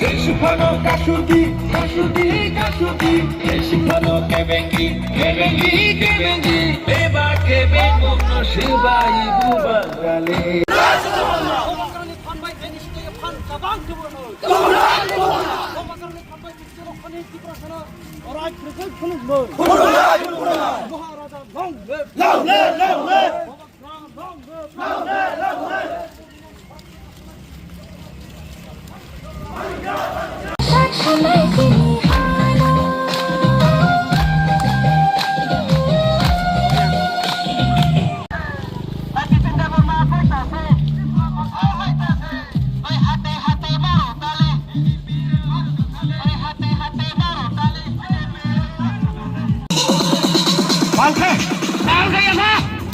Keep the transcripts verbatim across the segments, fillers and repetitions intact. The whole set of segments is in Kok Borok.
Jesu phano kashudi, kashudi, kashudi. Jesu phano kebengi, kebengi, kebengi. Beba kebeng mokno sibai bubagrani. Maharaja long live! Long live, long live!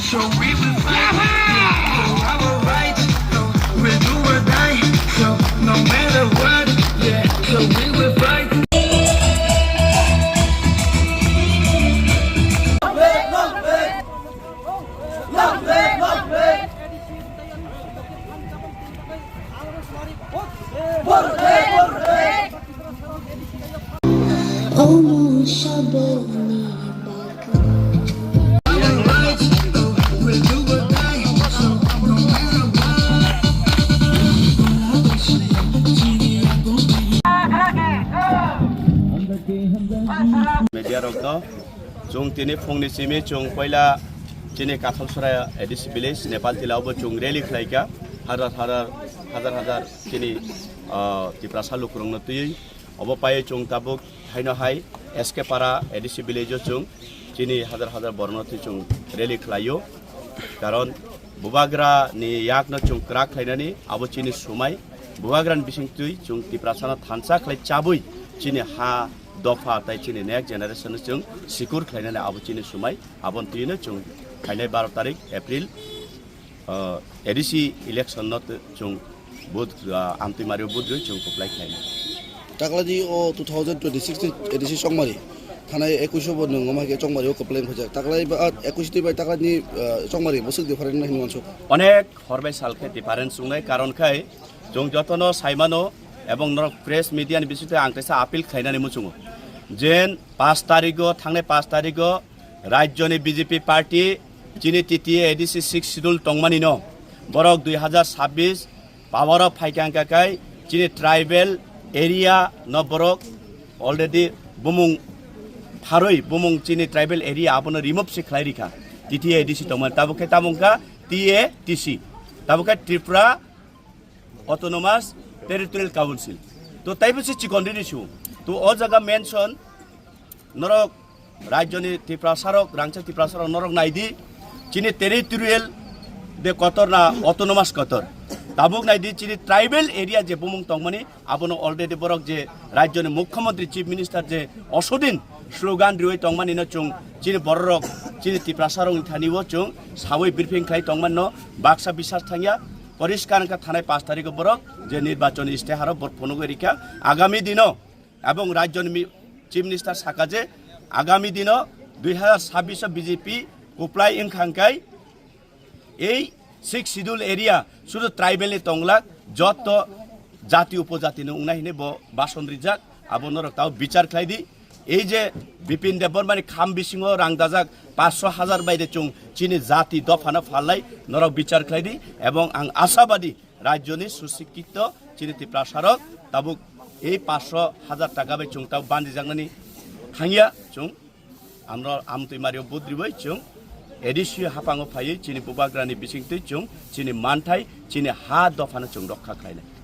So we will fight for our rights. So we'll do or die. So no matter what, yeah. So we will fight. Media rok no, chwng tini phungni simi chwng poila chini Kathalsora A D C village Nepal tila obo chwng rally khlaikha, hajar hajar, hajar hajar chini, ah, Tiprasa lukurokno twiwi. Obo pai chwng tabuk haino hai S K Para A D C village o chwng chini hajar hajar borokno twi chwng rally khlaio. Karon Bubagra ni yakno chwng kwrak khlainani abo chini sumai. Bubagra ni bising twi chwng Tiprasano thansa khlai chabwi chini ha dopha tai chini next generation no chwng secure khlainani abo chini sumai. Aboni twino chwng phainai baro tarik April, ah, A D C election no t-, chwng vote, ah, amtwi mario vote rwi chwng kwplai khlainai. Takladi o two thousand twenty-six ni A D C chongmari. Thanai ekuish bo nwng wngma khe chongmari o kwplai wngkha. Taklai ba, ah, ekuish twi bai taklai ni, ah, chongmari bwswk different hinwi uansuk. Onek hor bai sal khe difference wngnai, karon khai chwng jotono saimano ebong norok press media ni bisingtwi ang kaisa appeal khlainani muchungo. Jen pash tarigo, thangnai pash tarigo Rajyoni B J P party chini T T A A D C six schedule tongmani no borok dui hajar sabbish power o phaikha wngkha kai chini tribal area no borok already bumung pharwi bumung chini tribal area abono remove se khlai rikha T T A A D C tongmani tabuk khe tamo wngkha T A T C tabuk khe Tripura Autonomous Territorial Council. To taibo se chikon rini su. To o jaga mention norok rajyoni Tiprasarok, rangchak Tiprasarok norok naidi chini territorial de kotor na autonomous kotor. Tabuk naidi chini tribal area je bumung tongmani abono already borok je rajyoni mukhyamantri chief minister je osodin slogan riwi tongmani no chwng chini bororok chini Tiprasarokni thani o chwng sawi briefing khlai tongmani no baksa bisas thangya. Poriskar wngkha thanai pash tarikh o borok je nirbachon isteharo borok phunugwi rikha agami dino, ebong rajyoni mi-, chief minister saka je agami dino dui hajar sabbish o B J P kwplai wngkha hwnkhe ei six schedule area sudu tribal ni tonglak joto jati upojati ni wngnai hinwi bo bason rijak abo norok tao bichar khlai di. Ei je Bipin Debbarmani kham bisingo rang dajak paanch sho hajar bai de chwng chini jati dophano phalnai norok bichar khlai di, ebong ang ashabadi rajyoni susikkito chini Tiprasarok tabuk ei paanch sho hajar taka bai chwng tabuk bandijaknani thangya chwng amro amtwi mario budribai chwng A D C haphango phaiwi chini bubagrani bisingtwi chwng chini manthai chini ha dophano chwng rokha khlainai.